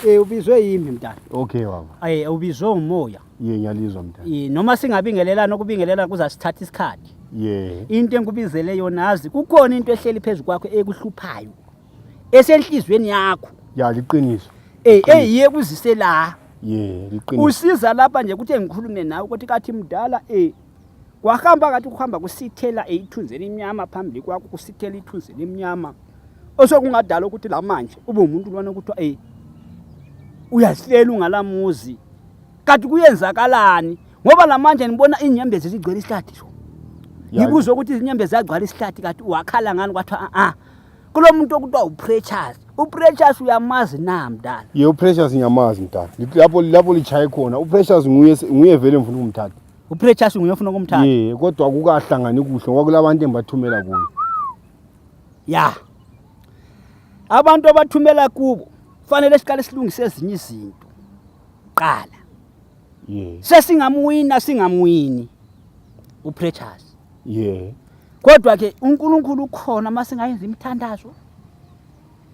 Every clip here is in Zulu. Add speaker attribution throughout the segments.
Speaker 1: Eh ubizwe yimi mntana.
Speaker 2: Okay baba.
Speaker 1: Eh ubizwe umoya.
Speaker 2: Ye ngiyalizwa mntana.
Speaker 1: Eh noma singabingelelana ukubingelelana kuzasithatha isikhathi.
Speaker 2: Ye.
Speaker 1: Into engikubizele yona azi kukhona into ehleli phezulu kwakho ekuhluphayo. Esenhlizweni yakho.
Speaker 2: Ya liqiniso.
Speaker 1: Eh eyiye kuzise la.
Speaker 2: Ye liqiniso.
Speaker 1: Usiza lapha nje ukuthi ngikhulume nawe ukuthi kathi mdala eh kwahamba kathi kuhamba kusithela ithunzi elimnyama phambili kwakho kusithela ithunzi elimnyama. Osokungadala ukuthi la manje ube umuntu lwana ukuthiwa eh uyahlela ungalamuzi. Kanti kuyenzakalani? Ngoba la manje ngibona inyembezi zigcwele isihlathi so. Ngibuza ukuthi izinyembezi zagcwala isihlathi kanti wakhala ngani kwathiwa a a. Kulo muntu okuthiwa uPrecious. uPrecious uyamazi na mdala?
Speaker 2: Ye uPrecious ngiyamazi mdala. Lapho lapho lichaye khona uPrecious nguye nguye vele ngifuna ukumthatha.
Speaker 1: uPrecious nguye ofuna ukumthatha.
Speaker 2: Ye kodwa akukahlangani kuhle ngoba kulabantu engibathumela kuye.
Speaker 1: Ya. Abantu abathumela kubo fanele siqale silungise ezinye izinto. Qala.
Speaker 2: Yeah.
Speaker 1: Sesingamwina singamwini uPrecious.
Speaker 2: Yeah.
Speaker 1: Kodwa ke uNkulunkulu ukhona masingayenza imithandazo.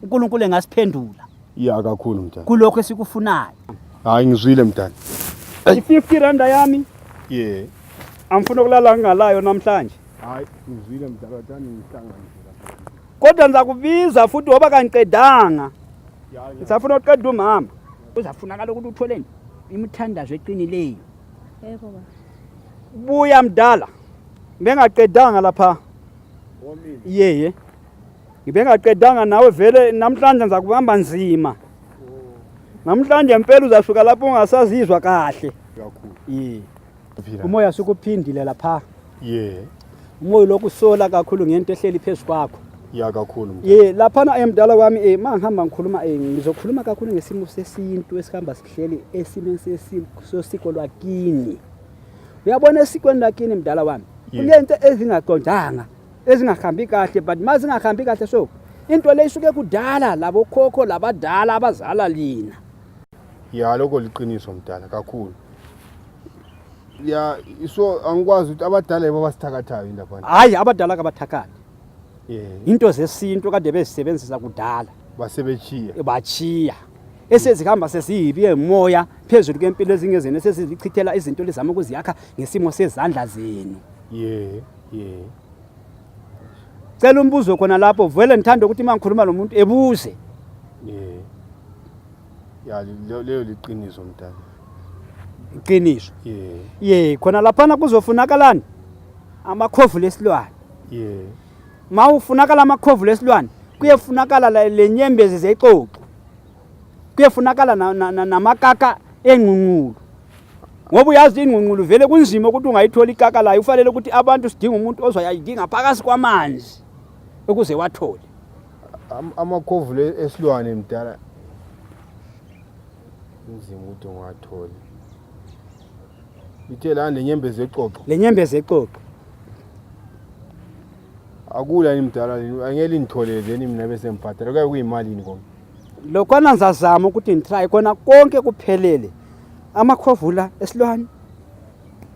Speaker 1: uNkulunkulu engasiphendula.
Speaker 2: Ya kakhulu mntana.
Speaker 1: Kulokho esikufunayo.
Speaker 2: Hayi ngizwile mntana.
Speaker 1: I-50 rand yami.
Speaker 2: Yeah.
Speaker 1: Angifuna ukulala ngingalayo namhlanje.
Speaker 2: Hayi ngizwile mntana thani ngihlanganise lapha.
Speaker 1: Kodwa ngizakubiza futhi ngoba kangiqedanga. Ngisafuna ukuqeda umama. Kuzafunakala ukuthi uthole imithandazo eqinileyo.
Speaker 3: Yebo baba.
Speaker 1: Buya mdala. Bengaqedanga lapha. Yeye. Ngibengaqedanga nawe vele namhlanje ngizakubamba nzima. Namhlanje impela uzasuka lapho ungasazizwa kahle.
Speaker 2: Kakhulu.
Speaker 1: Ye.
Speaker 2: Phila.
Speaker 1: Umoya sukuphindile lapha.
Speaker 2: Yeah.
Speaker 1: Umoya lokusola kakhulu ngento ehleli phezu kwakho.
Speaker 2: Ya kakhulu mntana.
Speaker 1: Ye laphana emdala wami eh mangihamba ngikhuluma eh ngizokhuluma kakhulu ngesimo sesintu esihamba sihleli esimeni sesintu sosiko lwakini. Uyabona esikweni lakini mdala wami.
Speaker 2: Yeah.
Speaker 1: Kunento ezingaqondanga ezingahambi kahle but mazingahambi kahle so into le isuke kudala labo khokho labadala abazala lina.
Speaker 2: Ya lokho liqiniso mdala kakhulu. Ya so angikwazi ukuthi abadala yibo abasithakathayo indaba.
Speaker 1: Hayi abadala kabathakathi.
Speaker 2: Yeah.
Speaker 1: Into zesintu kade bezisebenzisa kudala.
Speaker 2: Basebechiya.
Speaker 1: Bachiya. Esezihamba sesiyibi emoya phezulu kwempilo ezingezenu esesizichithela izinto lezama ukuziyakha ngesimo sezandla zenu.
Speaker 2: Yeah, yeah.
Speaker 1: Cela umbuzo khona lapho vele ngithanda ukuthi uma ngikhuluma nomuntu ebuze.
Speaker 2: Yeah. Ya leyo liqiniso mntana.
Speaker 1: Iqiniso.
Speaker 2: Yeah.
Speaker 1: Ye khona laphana kuzofunakalani? Amakhovu lesilwane.
Speaker 2: Yeah.
Speaker 1: Mawufunakala amakhovu lesilwane kuyefunakala le nyembezi zexoxo. Kuyefunakala namakaka engqungqulu. Ngoba uyazi ingqungqulu vele kunzima ukuthi ungayithola ikaka layo ufanele ukuthi abantu sidinga umuntu ozoyayidinga phakathi kwamanzi ukuze wathole.
Speaker 2: Amakhovu esilwane mdala kunzima ukuthi ngiwathole. Ithe la nenyembezi exoxo.
Speaker 1: Le nyembezi exoxo.
Speaker 2: Akula yini mdala angeke lingitholele leni mina bese ngibhadala kuyabe kuyimalini konke.
Speaker 1: Lokhwana ngizazama ukuthi ngitry khona konke kuphelele. Amakhovula esilwane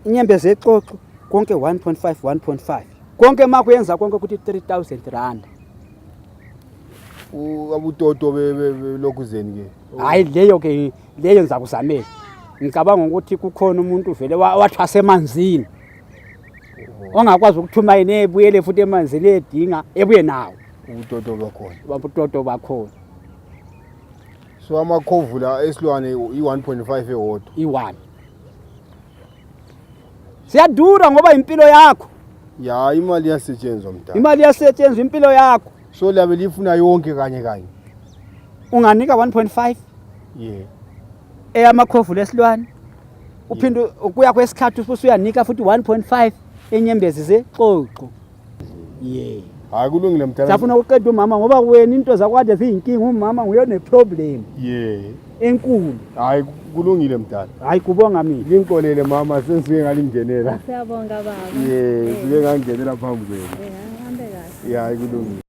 Speaker 1: inyembezi exoxo konke 1.5 1.5. Konke makuyenza konke ukuthi 3000 rand.
Speaker 2: Abutoto belokhuzeni ke.
Speaker 1: Hayi leyo ke leyo ngizakuzamela. Ngicabanga ukuthi kukhona umuntu vele wathwasa emanzini. Ongakwazi ukuthuma yena ebuyele futhi emanzini edinga ebuye nawo.
Speaker 2: Ubutoto bakhona.
Speaker 1: Ubutoto bakhona.
Speaker 2: So amakhovula esilwane i-1.5 ewodwa.
Speaker 1: I-1. Siyadura ngoba impilo yakho.
Speaker 2: Ya imali iyasetshenzwa mdala.
Speaker 1: Imali iyasetshenzwa impilo yakho.
Speaker 2: So labe lifuna yonke kanye kanye.
Speaker 1: Unganika 1.5?
Speaker 2: Yeah.
Speaker 1: Eyamakhovu lesilwane. Uphinde ukuya kwesikhathi usuyanika futhi 1.5 enyembezi zexoxo. Yeah.
Speaker 2: Hayi kulungile mdala.
Speaker 1: Safuna ukuqeda umama ngoba wena into zakwade ziyinkinga umama nguye one problem.
Speaker 2: Yeah.
Speaker 1: Enkulu.
Speaker 2: Hayi kulungile mdala.
Speaker 1: Hayi kubonga mina.
Speaker 2: Nginkolele mama sengisuke ngalingenela.
Speaker 3: Siyabonga baba.
Speaker 2: Yeah, suke ngangenela phambi kwenu.
Speaker 3: Eh, hambe kahle.
Speaker 2: Yeah, kulungile.